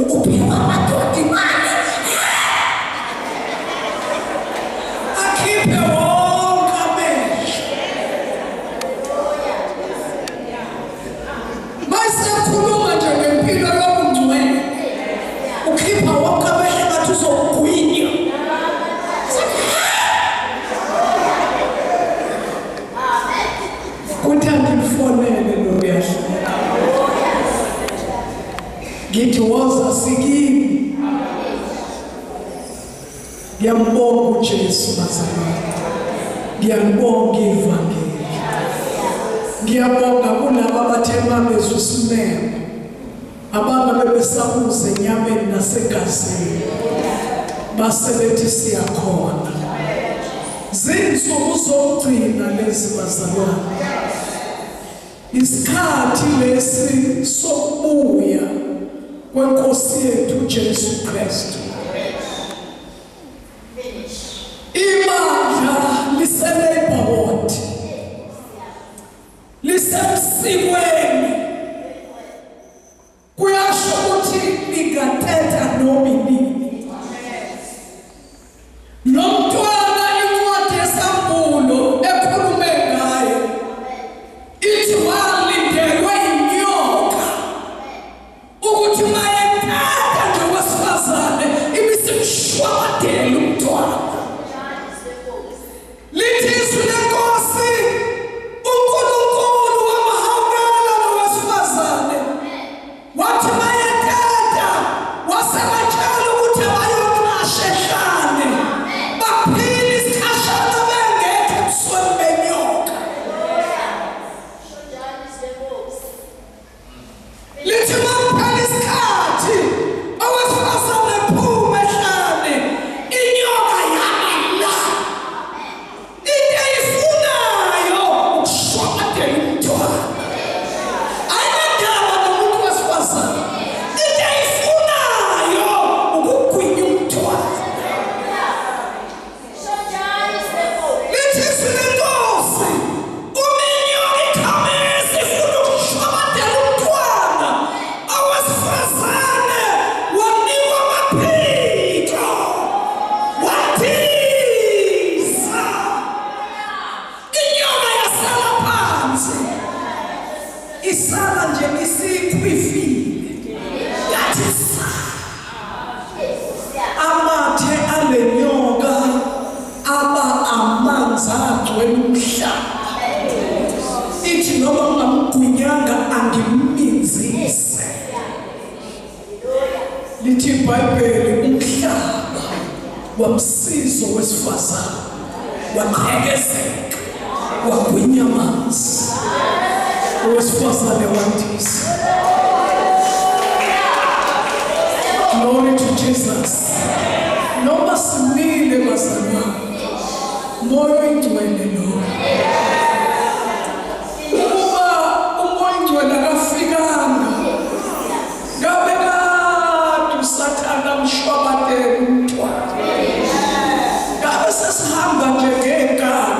Uphiwa amadoda imali. Akhiphe wonke amehlo. Mayisekhuluma nje ngempilo yobungcwele, ukhipha wonke amehlo ngathi uzokugwinya. Kuthi angifonele lo uyahleka. Ngithi woza sikimi. Ngiyambonga uJesu bazalwane. Ngiyalibonga ivangeli. Ngiyabonga kulabo abathe babezwa isimemo. Abangabe besabuza enyameni nasegazini. Base bethi siyakhona. Zinsuku zokugcina lezi bazalwane. Isikhathi lesi sokubuya kwenkosi yethu Jesu Kristu. Ibandla lise-labor ward, lisemsikweni. Kuyasho ukuthi lingathetha noma inini. Lo mntwana incwadi yesambulo ekhulume ngaye ithi walindelwe inyoka ukuthi mayethatha nje wesifazane ibisimshwabadela umntwana. Lithi izwi lenkosi, uNkulunkulu wamhawukela lo wesifazane, wathi mayethatha wasebatshela ukuthi abayoqasha ehlane, baphile isikhashana bengekho ebusweni benyoka. Lithi makuphela isikhathi owesifazane ephuma ehlane, inyoka yama la. Into eyifunayo ukushwabadela umntwana. Ayinandaba nomuntu wesifazane. Into eyifunayo ukugwinya umntwana. Lithi izwi lenkosi, uma inyoka ikhamisa ifuna ukushwabadela umntwana, owesifazane wanikwa amaphiko, wandiza. Inyoka yasala phansi, isala nje isikhwifile, yathi sa. Amathe alenyoka aba amanzi agcwele umhlaba. Ithi noma ngingamgwinyanga angiminzise. Lithi iBhayibheli umhlaba wamsiza wesifazane, waqhekezeka, wagwinya amanzi. Owesifazane wandiza. Glory to Jesus. Noma simile bazalwane, Moya oyingcwele lo. Ukuba uMoya oyingcwele akafikanga, ngabe kade uSathane amshwabadela umntwana. Ngabe sesihamba nje ngegama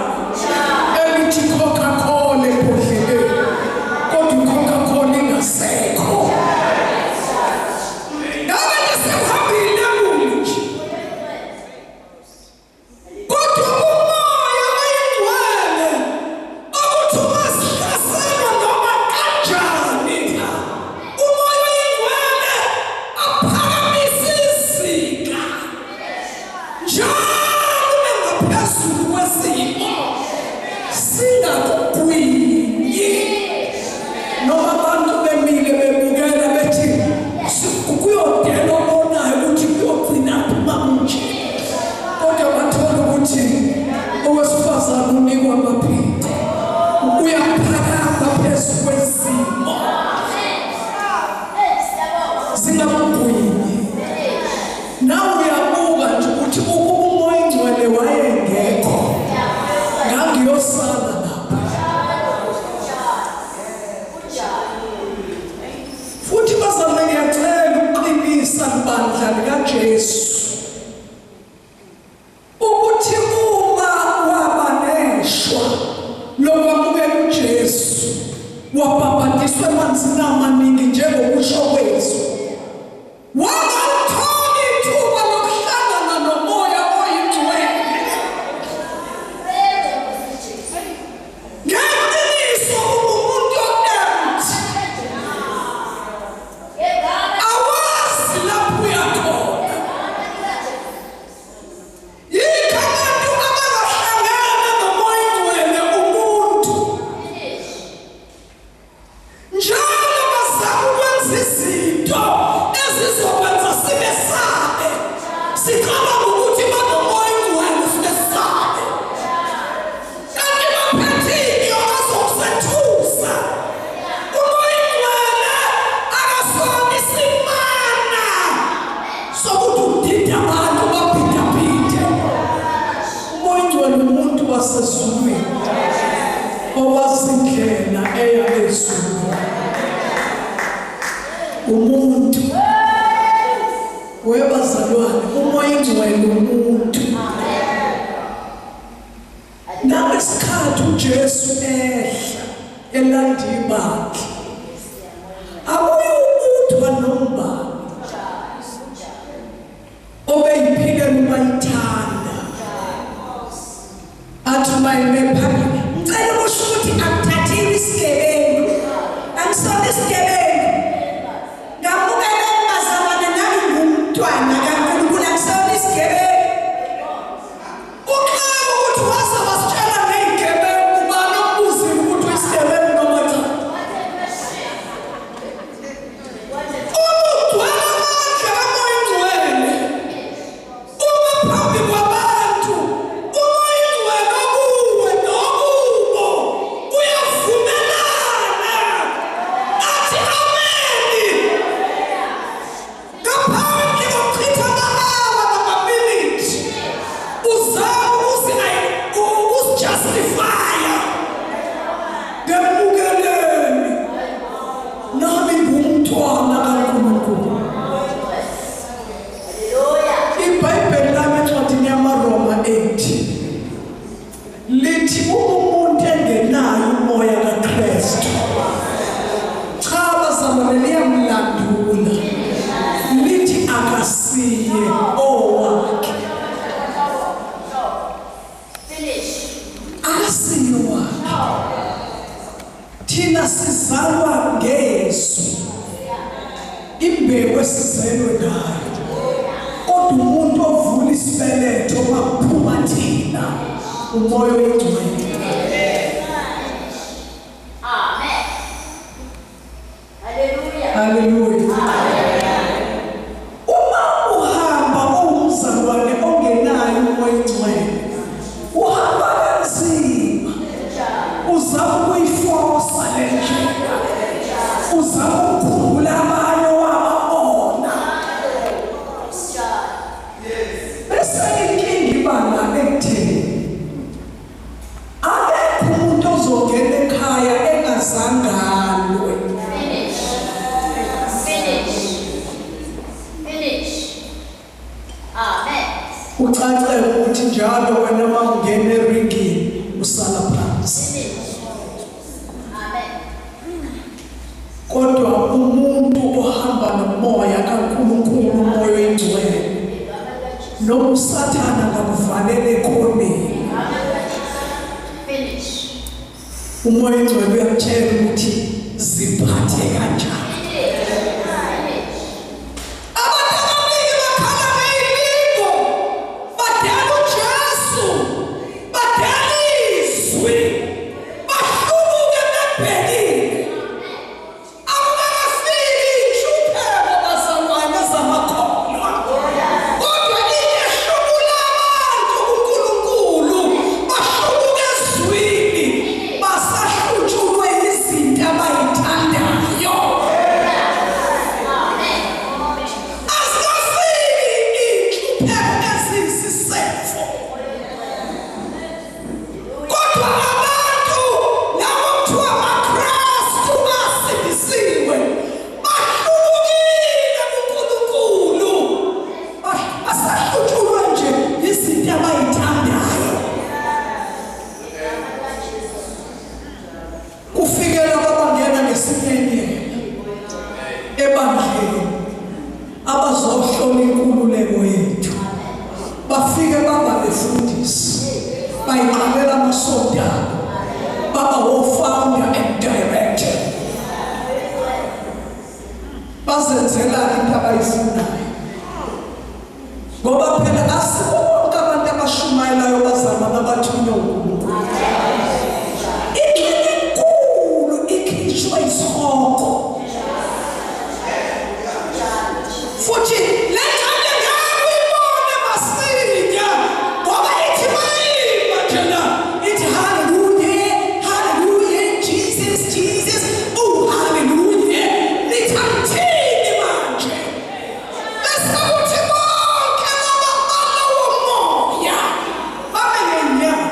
elithi Coca-Cola ebhodleleni, kodwa iCoca-Cola ingasekho. Ngabe nje sekuhambile nje. Kodwa uMoya oyingcwele ukuthi ungazihlaselwa noma kanjani, uMoya oyingcwele aphakamise izinga njalo ube ngaphezulu kwesimo, singakugwinyi. Noma abantu bemile bebukela bethi kuyodela obonayo ukuthi kuyogcina phuma nje, kodwa bathola ukuthi owesifazane unikwa amaphiko, uyaphakama phezu kwesimo, singamgwinyi. Nawe uyabuka nje ukuthi ukuba uMoya oyingcwele wayengekho, ngangiyosala lapha. Futhi bazalwane, ngiyacela ukuqinisa ibandla likaJesu ukuthi uma waba neshwa lokwamukela uJesu, wabhabhadiswa emanzini amaningi njengokusho kwezwi, Umuntu webazalwane, uMoya oyiNgcwele umuntu. Nangesikhathi uJesu ehla elanda ibandla, akuyukuthwa nombani obeyiphilela uma ithanda, athi uma ime phambili, ngicela ukusho ukuthi akuthathiwe isigebengu, angisona isigebengu, ngamukela bazalwane, nami ngumntwana kaNkulunkulu, angisona isigebengu. Uxaka ukuthi waze wasitshela ney'gebengu, ubani okubuzile ukuthi uyisigebengu noma cha? Uma ugcwele amandla kaMoya oNgcwele, uma phambi kwabantu, uMoya oNgcwele okuwe nokubo uyavumelana, athi ameni ngaphandle kokuchitha ama-hour namaminithi uzama ukuzijustifya. Ngemukeleni, nami ngumntwana kaNkulunkulu. IBhayibheli lami encwadini yamaRoma 8 lithi uma umuntu engenayo umoya kaKristu, cha bazalwane, liyamlandula, lithi akasiye owakhe. Finish. Akasiye owakhe. Thina sizalwa ngezwi, imbewu esizelwe ngayo, kodwa umuntu ovula isibeletho makuphuma thina uMoya oyiNgcwele. Amen. Hallelujah. Haleluya. Uma uhamba uwumzalwane ongenayo uMoya oyiNgcwele, uhamba kanzima, uzama ukuyifosa le ndlela, uzama ukukhumbula abanye wababona, bese inkinga iba la ekutheni akekho umuntu ozongena ekhaya engazangalwe. Finish. Finish. Finish. Amen. Ucace ukuthi njalo wena uma ungena eringini usala phansi. Finish. Amen. Kodwa umuntu ohamba nomoya kaNkulunkulu, uMoya oyiNgcwele, noma uSathana ngakuvalela ekhoneni, Finish. uMoya oyiNgcwele uyakutshela ukuthi ziphathe kanjani. Finish. Abantu abaningi bakhala ngey'lingo, badela uJesu, badela izwi, bahlubuke bebhekile. Akukakafiki iy'nhlupheko bazalwane zamakholwa, kodwa into ehlubula abantu kuNkulunkulu, bahlubuke ezwini, basahlutshulwe izinto abayithandayo. Azikafiki iy'nhlupheko eziyisisefo, kodwa abantu labo kuthiwa amaKristu asindisiwe bahlubukile kuNkulunkulu, basahlutshulwe nje izinto abayithandayo. Kufikela kwabangena ngesinyenyela ebandleni abazohlola inkululeko yethu, bafike baba befundisi, bayiqalela amasonto abo, baba wo-founder and director, bazenzela into abayifunayo, ngoba phela asibo bonke abantu abashumayelayo bazalwane abathunywe uNkulunkulu. Ingxenye enkulu ikhishwe isihogo, futhi le ngxenye ngeke uyibone masinya, ngoba ithi mayima nje la, ithi haleluya, haleluya, Jesus, Jesus, oh haleluya, nithi angithini manje, bese kuthi bonke laba balowo moya babe ngenyama.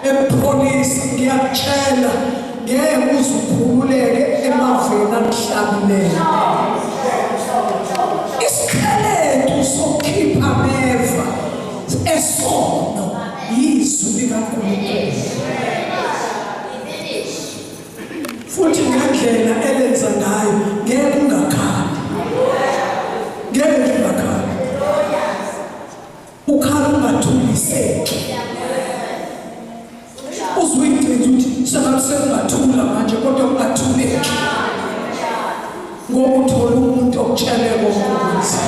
Ekupholisa ngiyakutshela ngeke uze ukhululeke emaveni akuhlabileyo. Isiqheletu sokukhipha ameva esono yizwi likaNkulunkulu. Futhi ngendlela elenza ngayo ngeke ungakhali. Ngeke ungakhali. Ukhala ungathuliseki. Uzuyigcina ukuthi sengathi sengingathula manje kodwa ungathuleki. Ngoba uthola umuntu okutshele konke ukuthi.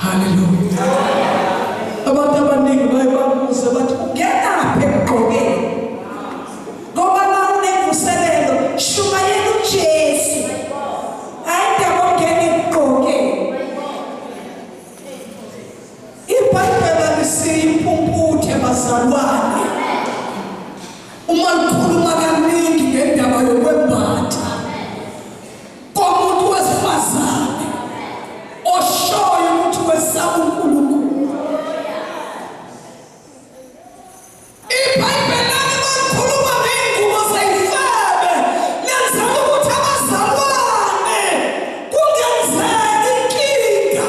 Haleluya. Abantu abaningi baye babuze bathi ungenaphi ekugqokeni? Ngoba uma unemvuselelo shumayela uJesu. Hayi indaba ongena ekugqokeni. IBhayibheli alisiyimpumputhe bazalwane. Uma likhuluma kaningi ngendaba yokwembatha komuntu wesifazane oshoyo ukuthi wesaba uNkulunkulu. IBhayibheli lalikhuluma ngey'ngubo zeyifebe lenzela ukuthi abazalwane kungenzeki inkinga.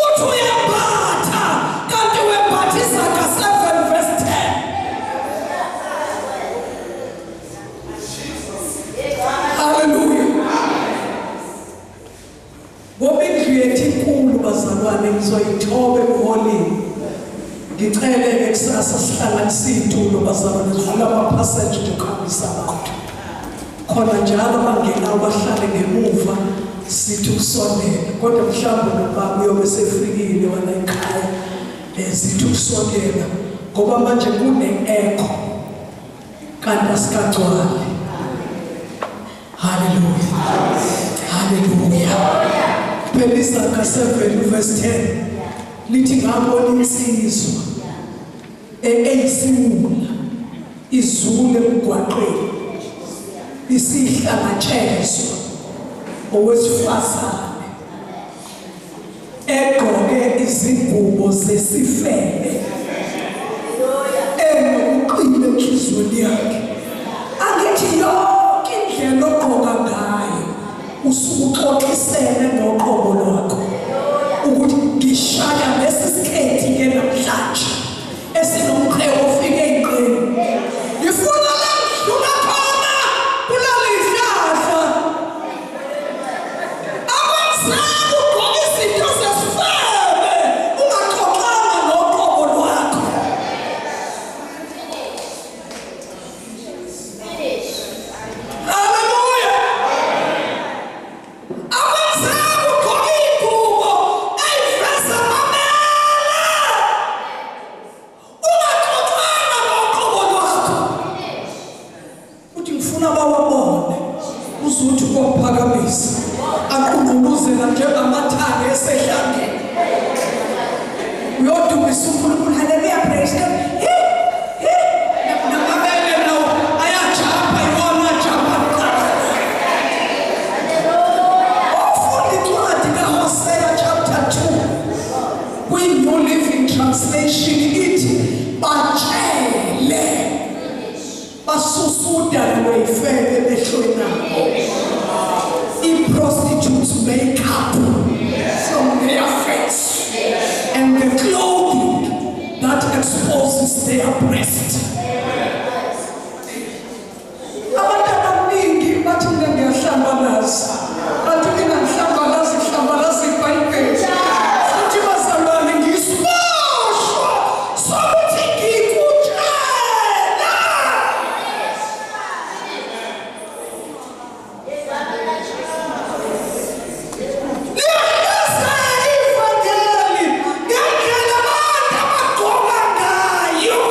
Uthi uyembatha kanti wembatha Izaga 7 verse 10. Haleluya. Ngoba indlu yethu inkulu bazalwane ngizoyithoba ebuholini. Ngicele ke kusasa sihlanganise iy'tulo bazalwane sivule ama-passage nje ukuhambisa abantu. Khona njalo bangenawo bahlale ngemuva sithi ukusondela kodwa mhlawumbe nobaba uyobe sefikile wala ekhaya sithi ukusondela ngoba manje kune-echo kanti asikagcwali. Haleluya. Haleluya. Phela Isaga 7 verse 10 lithi ngabona insizwa eyisiwula izule emgwaqeni isihlangatshezwa owesifazane egqoke izingubo zesifebe enokuqina enhliziyweni yakhe. Angithi yonke indlela ogqoka ngayo usuke uxoxisene noqobo lwakho ukuthi ngishaya lesi sikhethi ke namhlanje esinomqheko ofike ey'nqeni ngifuna la ngidlula khona kulali ihlahla. Akwenzeki ugqoke izinto zesifebe ungaxoxanga noqobo lwakho. Haleluya. Akwenzeki ugqoke iy'ngubo ey'veza amabele ungaxoxanga noqobo lwakho. Uthi ngifuna bawabone uzuthi kwaphakamisa aqungqubuzela njengamathanga esehlangene uyodumisa uNkulunkulu. Haleluya, praise God. Hi, hi. Namabele nawo ayajampa, iwona ajampa kuqala. Ofunda incwadi kaHosea chapter 2 kwi-New Living Translation ithi batshele basusa udaka lwey'febe emehlweni abo, i-prostitutes makeup from their face and the clothing that exposes their breast. Abantu abaningi bathi mina ngiyahlambalaza, bathi mina ngihlambalaza ihlambalaza iBhayibheli. Futhi bazalwane ngisiboshwa sokuthi ngikutshela. Liyahlasela ivangeli ngendlela abantu abagqoka ngayo.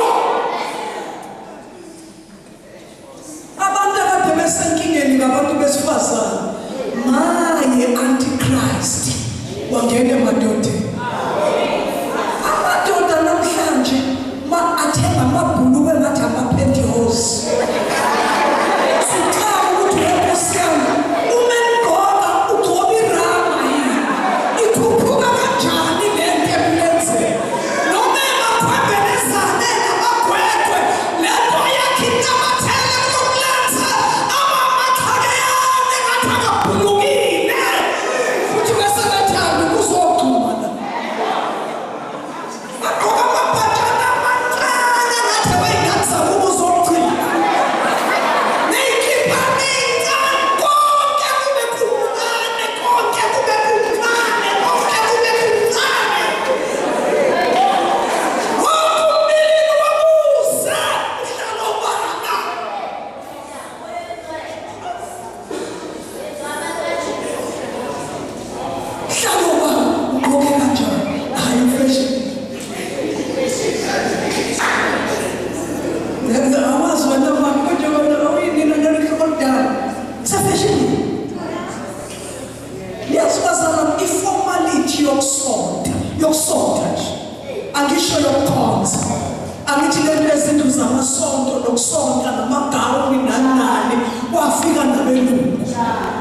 nokusonta namagawuni nani nani, kwafika nabelungu.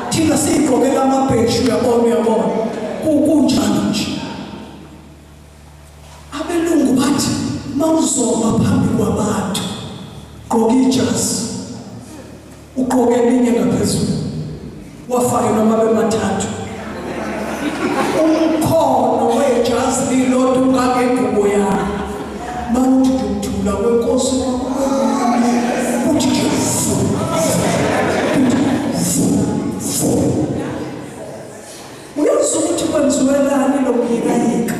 Thina siyigqokela amabheshu, uyabona, uyabona kunjalo nje. Abelungu bathi mawuzoma phambi kwabantu gqoka ijazi, ugqoke elinye ngaphezulu, wafake noma bemathathu. Umkhono wejazi lilodwa ungangengubo yakho. Mawuthi nje ukuthula kwenkosi uthi nje vu, vu, vu. Uyazi ukuthi kwenziwelani lo myikayika?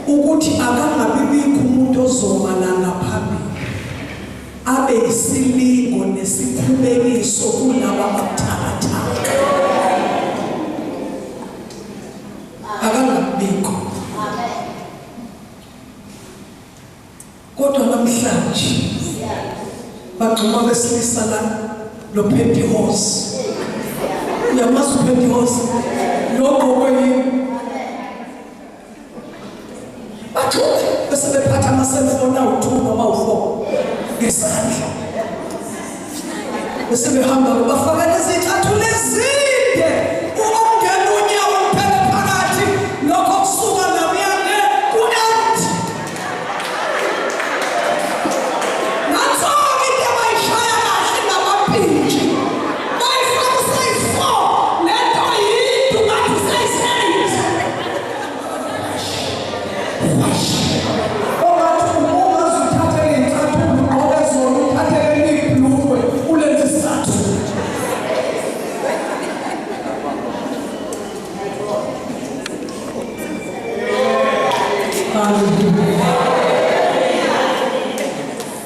Ukuthi akangabibikho umuntu ozoma la ngaphambili abe isilingo nesikhubekiso kulaba ababuthakathaka. Akangabikho. Kodwa namhlanje bagxuma besilisa la lo pantyhose. Uyamazi upantyhose? Lo gqokwe yini? Bagxume bese bephatha ama-cellphone awu-2 noma awu-4 ngesandla. Bese behamba bafaka lezi icathulo ezinde. Uma ungena unyawo luphele phakathi, lokho kusuka la kuyane ku-empty. Nanso-ke into abayishaya kahle namampintshi. Bayifaka usize 4, le nto yinto ngathi usize 8. Ongathi uma uzithathe ngey'cathulo ugqoke zona, uthathe elinye ibhulukwe ulenze isizathu. Hallelujah.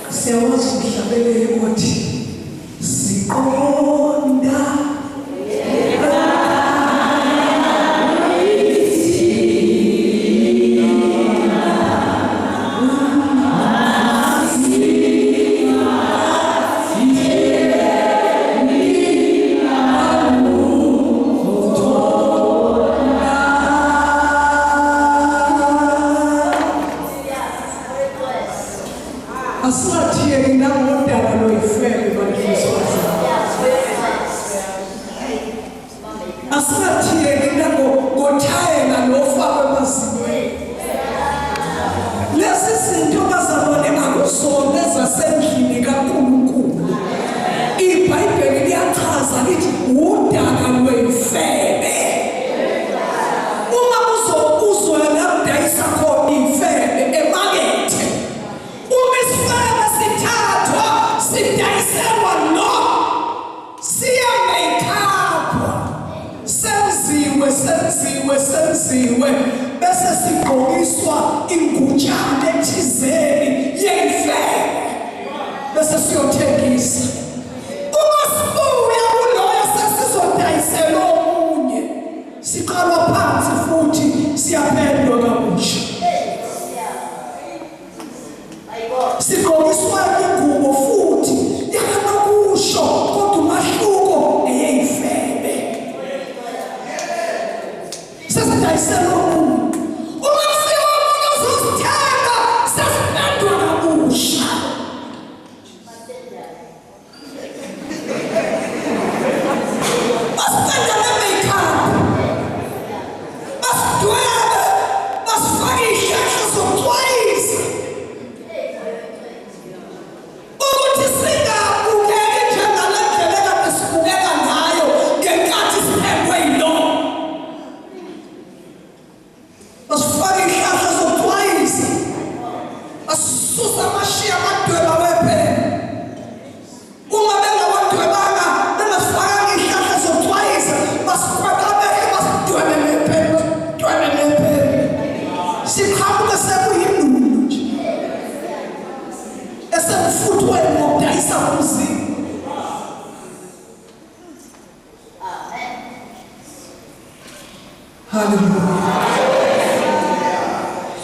Siyawazi umhlabeleli othi siqonda asingathiyeki nangodaba lweyifebe bantu besifazane. Asingathiyeki nangothayela lofakwe emazinyweni. Lezi zinto bazalwane akuzona ezasendlini kaNkulunkulu. IBhayibheli liyachaza lithi udaka lweyifebe. Uma uzoya la kudayisa khona ifebe emakethe, uma isifebe sithathwa sidayiselwa lo, siya-make-upwa, senziwe senziwe senziwe, bese sigqokiswa ingutshana ethizeni yeyifebe, bese siyothengisa. Uma sibuya kuloyo sesizodayiselwa omunye, siqalwa phansi futhi siyapendwa kabusha, sigqokiswa ingubo futhi yakanokusho, kodwa umahluko eyeyifebe sesidayiselwa omunye. Uma kufika omunye uzosithenga, sesipendwa kabusha. Basipenda ne-makeup, basidwebe, basifake iy'hlahla zokucwayisa ukuthi singabukeki njengale ndlela ekade sibukeka ngayo ngenkathi siphendwe yilo. Basifake iy'hlahla zokucwayisa, basisusa amashiya amadweba wephela. Uma bengawadwebanga, bengasifakanga iy'hlahla zokucwayisa, basikhwaqabele, basidwebe nephela, basidwebe nephela, siqhamuke sekuyinunu nje esemfuthweni wokudayisa umzimba. Haleluya.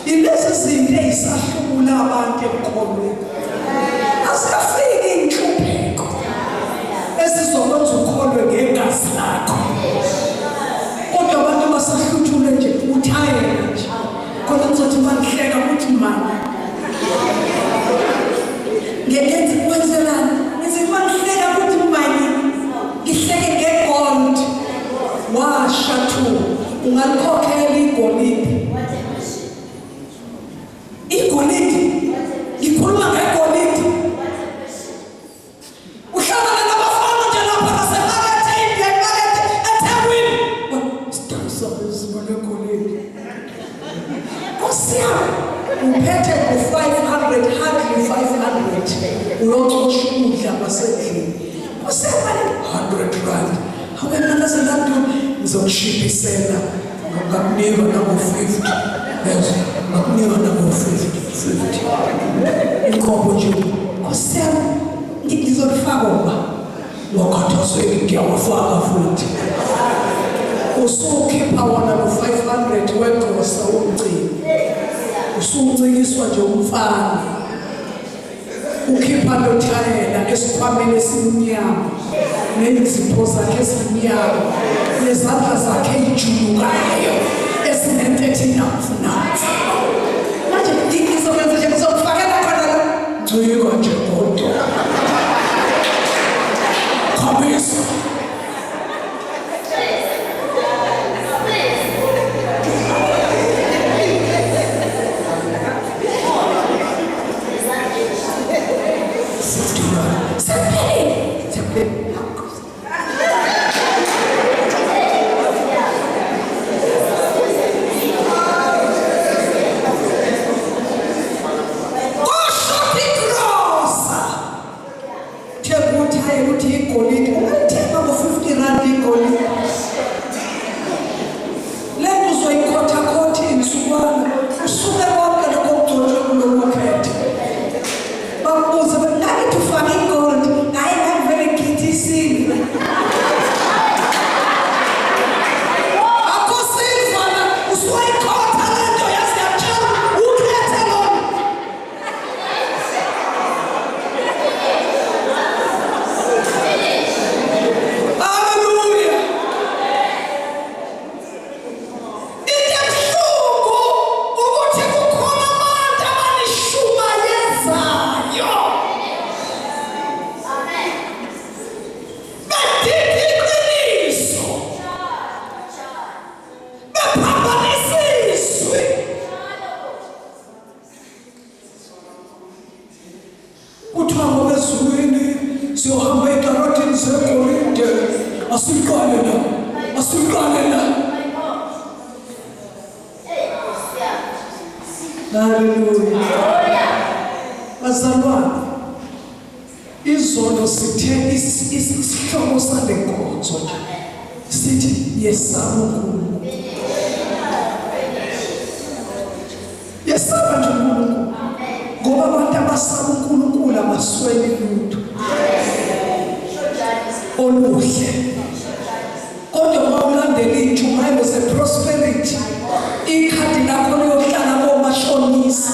Ilezi zinto ey'sahlubula abantu ekukholweni. Azikafiki iy'nhlupheko ezizokwenza ukholwe ngegazi lakho, kodwa abantu basahluthule nje uthayela nje khona. Kuzothi manihleka ukuthi mani ngenze kwenzelani. ngihleka ukuthi manje ngihleke ngegold. Washa tu ungalikhokhela igolide. Igolide, ngikhuluma ngegolide. Uhlangana nabafana nje lapha basemakethe, Indian market eThekwini. Sidayisa legolide. Nkosi yami, uphethe ngo-500, hardly 500. Uyocosha ukudla kwasendlini. Nkosi yami, 100 rand. Awena naseLondon ngizokushiphisela ngakunika nango-50. Yes, ngakunika nango-50. Inkomo nje, Nkosi yami, ngizolifaka ngoba wakhathazeki ngiyawafaka futhi. Usukhipha wona ngo-500 wegrosa womcimbi. Usuncikiswa nje umfana. Ukhipha lo thayela esikhwameni esimnyama nezipho zakhe ezimnyama nezandla zakhe ejulukayo ezinentethe namfu namfu. Manje ngizokwenza nje, ngizokufakela khona la. Ncika nje kodwa. Khamisa. Sephelile. Kusho igrosa. Thenga uthayela uthi igolide, ungalithenga ngo-50 rand igolide. Le nto uzoyikhothakhotha iy'nsukwana, usuke konke lokho okugcotshwe kulolu khethe. Bakubuze bathi, ngangithi ufake igold. Hhayi, ngangivele ngikhiphe isilver. Akho silver la, usuwayikhotha le nto yazi ngiyakutshela, ukhethe lona. Hallelujah. Into ebuhlungu ukuthi kukhona abantu abanishumayezayo. Bedida iqiniso. Bephambanisa izwi. Kuthiwa ngoba ezulwini siyohamba ey'taratini zegolide. Asiqale la, asiqale la. Hallelujah. Bazalwane, izolo sithe isihloko sale nkonzo nje sithi yesaba uNkulunkulu. Yesaba nje uNkulunkulu. Ngoba abantu abasaba uNkulunkulu abasweli lutho oluhle. Kodwa uma ulandela iy'ntshumayelo ze-prosperity, ikhadi lakho liyohlala komashonisa.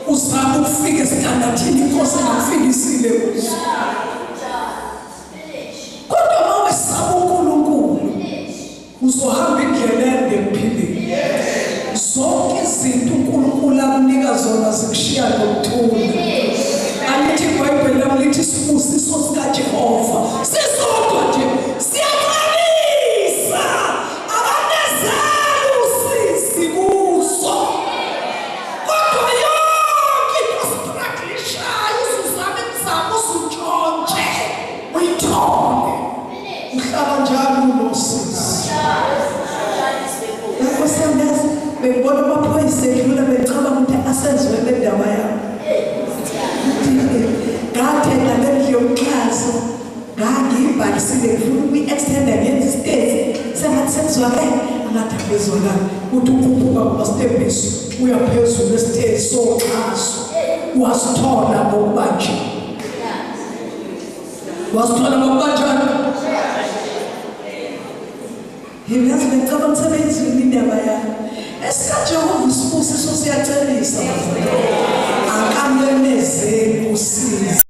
Uzama ukufika esitandathini inkosi engakufikisile kuso. Kodwa uma wesaba uNkulunkulu, uzohamba indlela ende ekuphileni. Zonke izinto uNkulunkulu akunika zona zikushiya nokuthula. Angithi iBhayibheli lami lithi isibusiso sikaJehova sisodwa nje siyaqalisa, akanezeli usizi kuso. Kodwa yonke into ostruglishayo usuzama imizamo usutshontshe uyithole, uhlala njalo unosizi. Nkosi yami, yazi bengibona amaphoyisa edlula becabanga ukuthi asezwe le ndaba yami. Ngathenga le ndlu yomxhaso, ngangiyibhalisile ngifuna ukuyi-extenda ngenza isitezi. Sengathi sekuzwakele, angathi akuzwakali. Uthi ukhuphuka kumastebhisi uya phezulu esitezi soxhaso, wasithola ngokuba nje. Wasithola ngokuba njani? Yazi bengicabanga ukuthi sebeyizwile indaba yami. EsikaJehova isibusiso siyacelisa. Akamemezeli usizi.